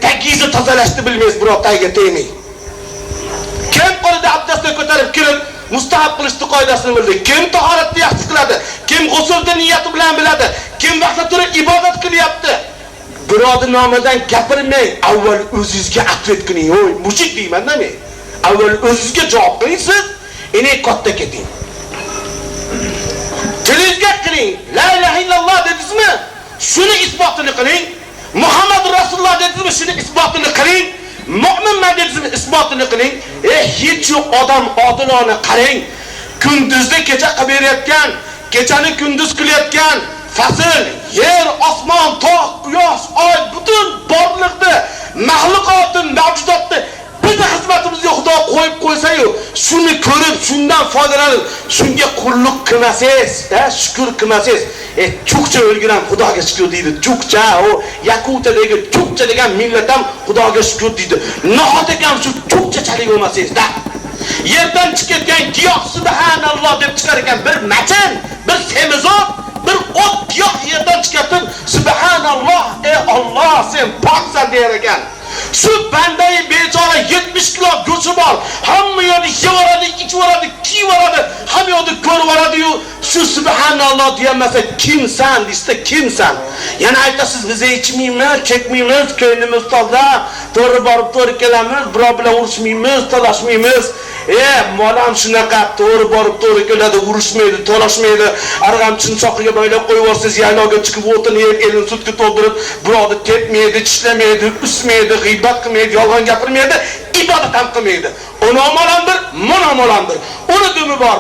Tagingizni tozalashni bilmaysiz, birov tagiga tegmang. Kim qo'lida abdastni ko'tarib kirib, mustahab qilishni qoidasini bildi? Kim tahoratni yaxshi qiladi? Kim g'usulni niyati bilan biladi? Kim vaqtda turib ibodat qilyapti? Birovni nomidan gapirmang, avval o'zingizga ответ qiling. Oy, mushik deyman-da men. Avval o'zingizga javob qiling siz, endi katta keting. Tilingizga qiling. La ilaha illalloh dedingizmi? Shuni isbotini qiling. Muhammad Rasululloh dedingizmi? Shuni isbotini qiling. Mo'minman dedingizmi? Isbotini qiling. Hech yo'q odam odilona qarang. Kunduzni kecha qilib berayotgan, kechani kunduz qilayotgan fasl, yer, osmon, tog', quyosh, oy, butun borliqni, mahluqotni, mavjudotni bizni xizmatimizga Xudo qo'yib qo'ysa-yu, shuni ko'rib, shundan foydalanib, shunga qulluq qilmasangiz, shukr qilmasangiz, chukcha o'lgin ham Xudoga shukr deydi. Chukcha, u Yakutadagi chukcha degan millat ham Xudoga shukr deydi. Nahot ekan shu chukchachalik bo'lmasangiz-da. Yerdan chiqayotgan giyoh subhanalloh deb chiqar ekan bir machin, bir semizot, bir o't giyoh yerdan chiqatib subhanalloh, ey Alloh, sen poksan der ekan. Shu bandai bechora 70 kilo go'shi bor, hamma yerni yevoradi, ichvoradi, kiyvoradi, hamma yerni ko'rvoradi-yu, shu subhanalloh deyolmasa kimsan deysa kimsan? Yana aytasiz, biz ichmaymiz, chekmaymiz, ko'nglimiz toza, to'g'ri borib to'g'ri kelamiz, birov bilan urushmaymiz, talashmaymiz. Molam shunaqa to'g'ri borib to'g'ri keladi, urushmaydi, talashmaydi. Arg'amchini choqiga baylab qo'yib yuborsangiz, yaylovga chiqib o'tini yeb, elini sutga to'ldirib, birovni tepmaydi, tishlamaydi, usmaydi, g'iybat qilmaydi, yolg'on gapirmaydi, ibodat ham qilmaydi. Uni molam bir, mana molam bir. Uni dumi bor.